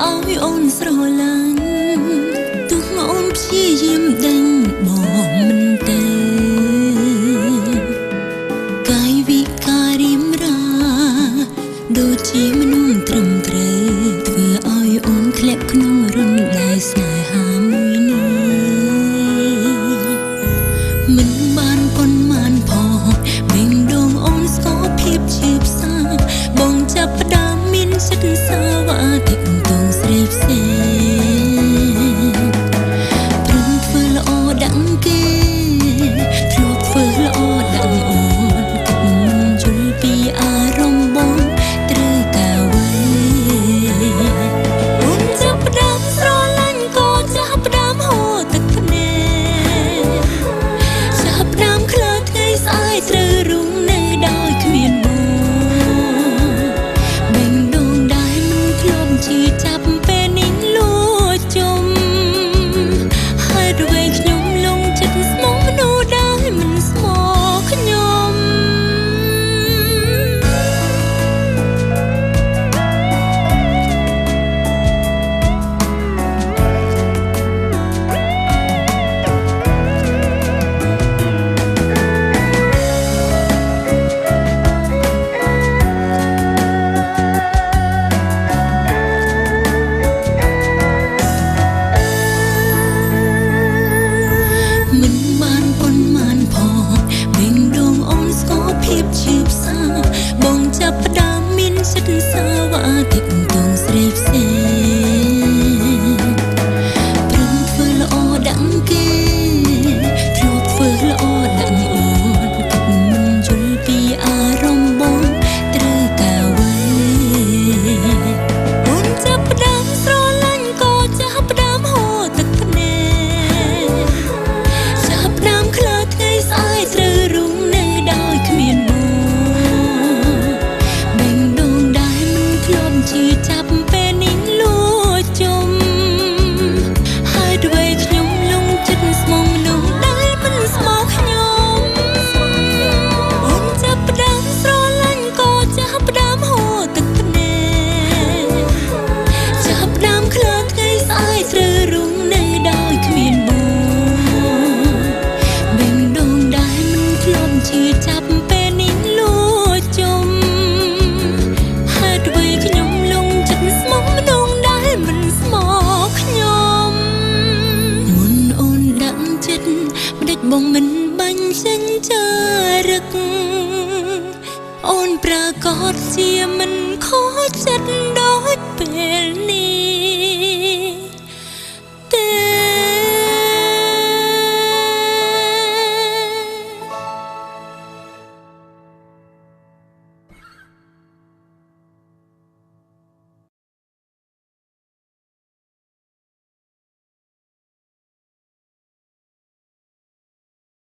ឲ្យអូនស្រឡាញ់ទោះអូនព្យាយាមដេញបងមិនទៅកាយវិការរៀមរាដូចជាមនុស្សត្រឹមត្រូវធ្វើឲ្យអូនធ្លាក់ក្នុងរន្ធដែលស្នេហាមួយនេះមិនបានប៉ុន្មានផងបេងដងអូនស្គាល់ភាពឈឺផ្សាបងចាប់ផ្ដើមមានចិត្តសាវ៉ាតិចតងស្រីផ្សេងព្រមធ្វើល្អដាក់គេធ្លាប់ធ្វើល្អដាក់អូនគិតមិនយល់ពីអារម្មណ៍បងត្រូវការអ្វីអូនចាប់ផ្ដើមស្រឡាញ់ក៏ចាប់ផ្ដើមហូរទឹកភ្នែកចាប់ផ្ដើមខ្លាចថ្ងៃស្អែកត្រូវរុងនៅដោយគ្មានបងបេងដងដែលមិនធ្លាប់ជឿចាប់ពេលនេះលួចជុំហេតុអ្វីខ្ញុំលងចិត្តស្មោះមនុស្សដែលមិនស្មោះខ្ញុំ មិនបានប៉ុន្មានផងបេងដងអូនស្គាល់ភាពឈឺផ្សាបងចាប់ផ្ដើមមានចិត្តសាវ៉ាតិចតងស្រីផ្សេងព្រមធ្វើល្អដាក់គេធ្លាប់ធ្វើល្អដាក់អូនគិតមិនយល់ពីអារម្មណ៍បងត្រូវការអ្វីអូនចាប់ផ្ដើមស្រឡាញ់ក៏ចាប់ផ្ដើមហូរទឹកភ្នែក ចាប់ផ្ដើមខ្លាចថ្ងៃស្អែកត្រូវរុងនៅដោយគ្មានបងបេងដងដែលមិនធ្លាប់ជឿចាប់ពេលនេះលួចជុំហេតុអ្វីខ្ញុំលងចិត្តស្មោះមនុស្សដែលមិនស្មោះខ្ញុំអូនចាប់ផ្ដើមស្រឡាញ់ក៏ចាប់ផ្ដើមហូរទឹកភ្នែកចាប់ផ្ដើមខ្លាចថ្ងៃស្អែកត្រូវរុងនៅដោយគ្មានបង បេងដងដែលមិនធ្លាប់ជឿចាប់ពេលនេះលួចជុំហេតុអ្វីខ្ញុំលងចិត្តស្មោះមនុស្សដែលមិនស្មោះខ្ញុំមុនអូនដាក់ចិត្តម្ដេចបងមិនបាញ់ចេញចារឹកអូនប្រកាសជាមិនខកចិត្តដូចពេលនេះ